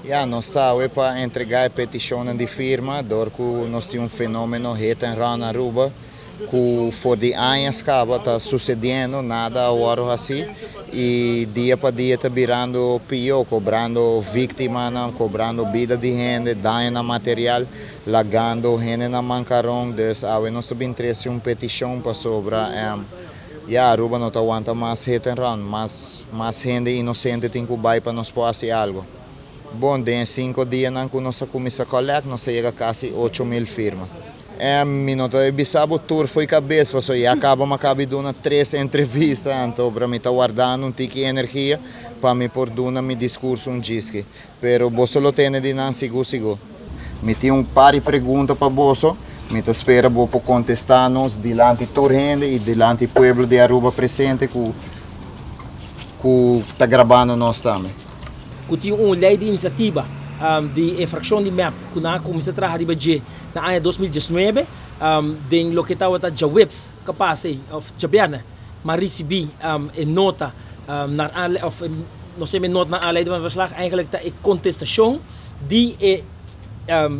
Ya, nos ta awe pa entrega e peticionnan di firma door cu nos tin un fenomeno hit and run na Aruba cu for di añas caba ta sucediendo, nada a wordo haci y dia pa dia ta birando pio, cobrando victimanan, cobrando bida di hende, daño na material, lagando hende na mancaron. Dus awe nos ta bin trece un peticion pasobra ya Aruba no ta wanta mas hit and run, mas mas hende inocente tin cu bay pa nos por haci algo. Bon, den 5 dianan cu nos a cuminsa collect, nos a yega casi 8000 firma. Mi no ta bisa bo tur fo'i cabes, paso ya caba mi a caba di duna tres entrevista, anto pa mi ta wardando un tiki energia pa mi por duna mi discurso un diski. Pero boso lo tende di nan sigur sigur. Mi tin un par di pregunta pa boso, mi ta spera bo por contesta nos dilanti tur hende y dilanti pueblo di Aruba presente cu ta grabando nos tambe. Cu tin un ley di iniciativa di e fraccion di MEP cu nan a cuminsa traha riba dje na aña 2019, den loke tabata djaweps cu a pasa ey of djabierne m'a ricibi e nota naar aanle of no sé mi nota naar aanleiding van het verslag, eigenlijk ta e contestacion di e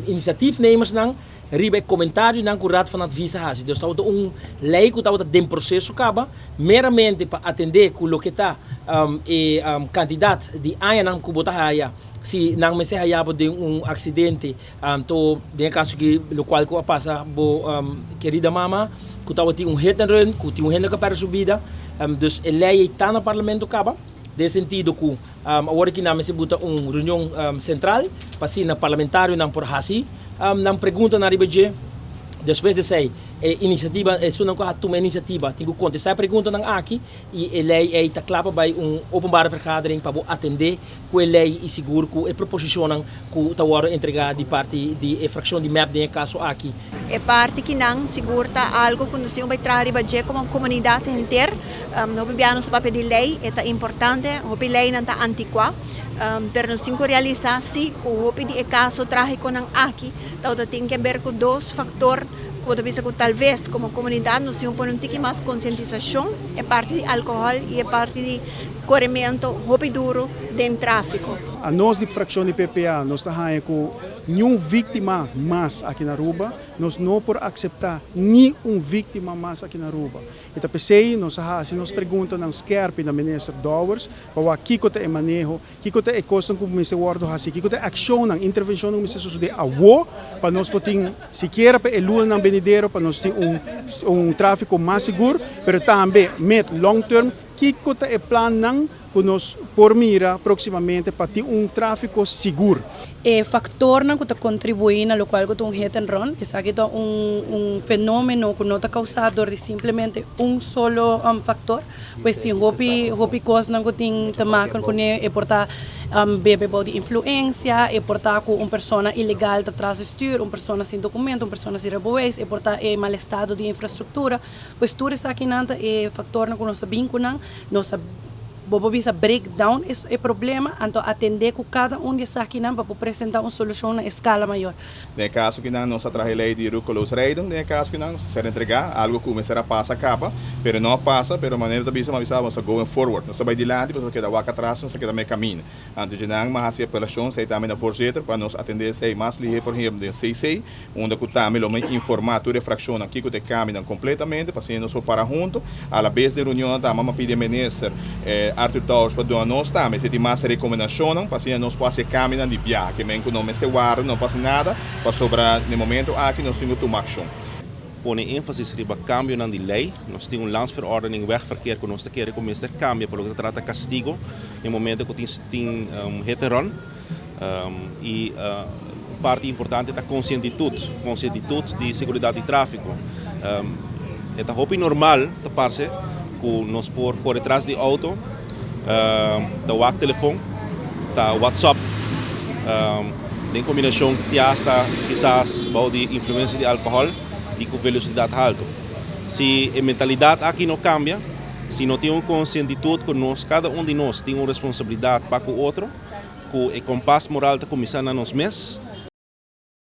initiatiefnemersnan riba e comentarionan cu Raad van Advies a haci. Dus tabata un ley cu tabata den proceso caba meramente pa atende cu loke ta e cantidad di añanan cu bo ta haya si nan mester haya bo den un accidente. Anto den e caso aki locual cu a pasa bo kerida mama cu tabatin un hit and run cu tin un hende cu a perde su bida. Dus e ley ey ta na parlamento caba den sentido cu awor aki nan mester buta un reunion central pa asina parlamentarionan por haci nan preguntanan riba dje. Despues di esey e iniciativa, esunnan cu a tuma e iniciativa tin cu contesta e preguntanan aki y e ley ey ta cla pa bay un openbare vergadering pa bo atende cu e ley y sigur cu e proposicionnan cu ta wordo entrega di parti di e fraccion di mep den e caso aki. E parti kinan sigur ta algo cu nos tin cu bay traha riba dje como comunidad henter. Hopi bia nos ta papia di ley, e ta importante, hopi leynan ta anticua, pero nos tin cu realisa si cu hopi di e caso tragiconan aki tabata tin ke ber cu dos factor cu bo ta bisa cu talves como comunidad nos tin cu pone un tiki mas concientisacion, e parti di alcohol y e parti di Coremento hopi duro den trafico. Anos di fraccion di PPA nos ta haña cu niun victima mas aki na Aruba, nos no por acepta ni un victima mas aki na Aruba. Y ta pesey nos a haci nos preguntanan skerpi na Minister Dowers pa wak kico ta e maneho, kico ta e cosnan cu mester wordo haci, kico ta e accionnan, intervencionnan cu mester sucede awo pa nos por tin sikiera pa e lunanan benidero pa nos tin un un trafico mas sigur, pero tambe mid long term. Kiko ta e plannan ku nos por mira próksimamente pa tin un tráfiko sigur? E faktornan ku ta kontribuí na lokual ku ta un hit and run, esaki ta un un fenómeno ku no ta kousá dor di simplemente un solo faktor, pues tin hopi hopi kosnan ku tin te maken kuné, e por ta bebe bou di influensia, e por ta ku un persona ilegal ta tras di stür, un persona sin dokumento, un persona sin rijbewijs, e por ta e mal estado di infrastruktura. Pues tur esakinan ta e factornan cu nos ta bin cu nan, nos ta bo por bisa break down e problema, anto atende cu cada un di esakinan pa por presenta un solucion na escala mayor. Den e caso kinan nos a traha e ley di roekeloos rijden, den e caso kinan ser entrega algo cu mester a pasa caba, pero no a pasa, pero manera ta bisa, mi a bisa nos ta going forward, nos ta bay dilanti pasobra keda wak atras nos ta keda mey camina. Anto dje-nan mi a haci apelacion esey tambe na voorzitter pa nos atende esey mas lihe por ehemplo den CC, unda cu tambe lo mi informa tur e fraccionnan kico ta e cambionan completamente pa asina nos por para hunto. Alabes den reunionnan tambe mi a pidi e minister Arthur Dowers pa duna nos tambe si tin mas recomendacionnan pa asina nos por haci e cambionan di biaha. Ke men cu no mester warda, no por haci nada pasobra na e momento aki nos tin cu tuma accion. Pone énfasis riba kambionan di lei. Nos tin un Landsverordening Wegverkeer ku nos ta kere ku mester kambia pa loke ta trata kastigo den momento ku tin tin hit and run. I un parti importante ta konsientitut, konsientitut di seguridat di tráfiko. E ta hopi normal ta parse ku nos por kore tras di outo, ta wak telefon, ta whatsapp den kombinashon ku asta kisas bou di influensia di alkohòl i ku velosidat haltu. Si e mentalidat aki no kambia, si no tin un konsientitut ku nos kada un di nos tin un responsabilidat pa ku otro, ku e kompas moral ta kuminsá na nos mes.